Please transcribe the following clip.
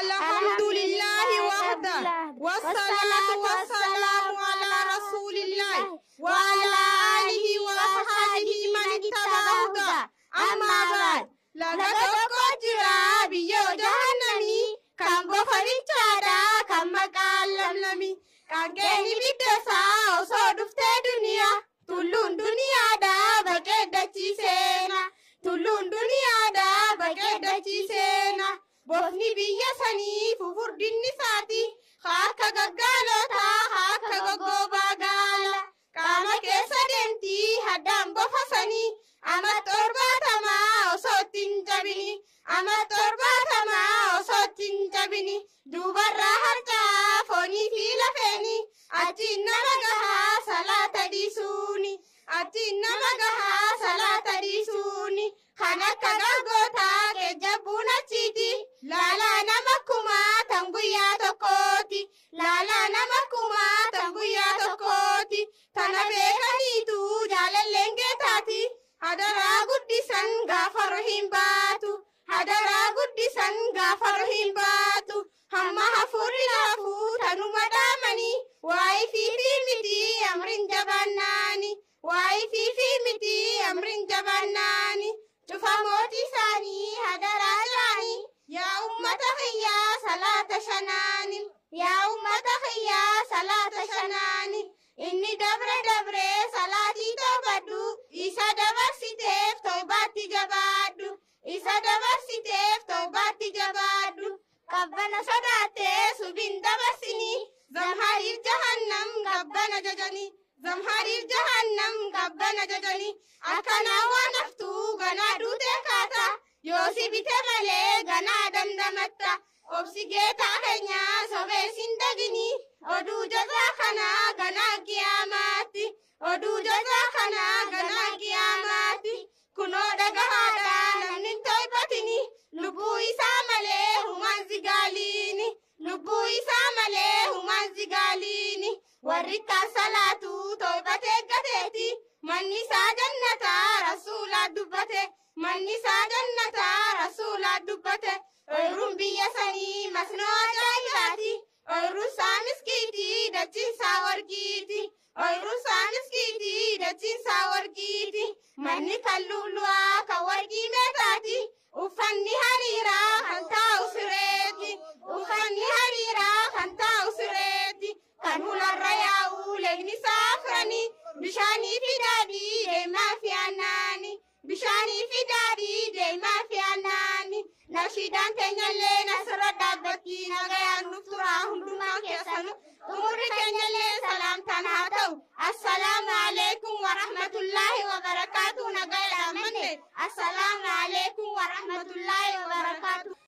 Alhamdulillahi wahda. Wassalaatu wassalaamu ala rasuulillahi wa ala aalihi wa asxaabihi man ittaba hudaa. Ammaa ba'd. Laga tokko jira biyyoo jahannamii kan bofa bilchaadhaa kan maqaan lamlami. Qaanqeen ibidda isaa osoo dhuftee duniyaa tulluun duniyaadhaa baqee dachiiseena. Tulluun duniyaadhaa baqee dachiiseena. Bofni biyya sanii fufurdinni isaati. Harka gaggaalotaa harka goggoobaa gaala. Qaama keessa deemtii haddaan bofa sanii. Ama 70 osoo ittiin jabini. Ama 70 osoo ittiin jabini. Duubarraa harcaa foonii fi lafeeni. Achiin nama gahaa salaata dhiisuuni. Achiin nama gahaa salaata dhiisuuni. Kan akka gargootaa keejjabbuun achiiti. Laalaa nama kumaa tan guyyaa tokkooti. Laalaa nama kumaa tan guyyaa tokkooti. Tana beekaniitu jaalalleen geetaati. Hadaraa guddisan gaafa hin baatu. Hadaraa guddisan gaafa hin baatu. Hamma hafuurri laafuu tanuma dhaamanii. Waa'ee fi miti amrin jabaannaani. Waa'ee fi miti amrin jabaannaani. Cufa mootii isaanii hadaraa jaanii. Yaa ummata kiyyaa salaata shanaani. Yaa ummata kiyyaa salaata shanaani. Inni dabre dabre salaatii toobadhu. Isa dabarsiteef toobaatti jabaadhu. Isa dabarsiteef toobaatti jabaadhu. Qabbana sodaattee subin dabarsini. Zamhariif jahannam gabbana jajani. Zamhariif jahannam gabbana jajani. Akkanaa waan haftuu ganaa duutee kaata. Yoo si bite malee ganaa dandamatta. Obsi geetaa keenyaa sobee sin dagini. Oduu jazaa kanaa ganaa qiyaamaatti. Oduu jazaa kanaa ganaa qiyaamaatti. Kunoo dhagahaadhaa namni hin toybatini. Lubbuu isaa malee humaan zigaaliini. Lubbuu isaa malee humaan zigaaliini. Warri kaan salaatu toybatee gateeti. Manni isaa jannataa rasuulaa dubbate. Manni isaa jannataa rasuulaa dubbate. Ooyiruun biyya sanii masnoo ajaa'ibaati. Ooyiruun isaa miskiitii dachiin isaa warqiiti. Ooyiruun isaa miskiitii dachiin isaa warqiiti. Manni kan lu'lu'aa kan warqii meetaati. Uffanni hariiraa kan taa'u sireeti. Uffanni hariiraa kan taa'u sireeti. Kan hularra yaa'u leegni isaa afrani. Bishaanii fi daadhii deemaa fi aannaani. Bishaanii fi daadhii deemaa fi aannaani. Nashiidaan keenyallee nasirra dhaabbatti nagayaan nuuf turaa hundumaa keessanu. Xumurri keenyallee salaamtaan haa ta'u. Assalaamu alaikum warahmatullaahi wabarakaatu. Nagayaadhaan manne. Assalaamu alaikum warahmatullaahi wabarakaatu.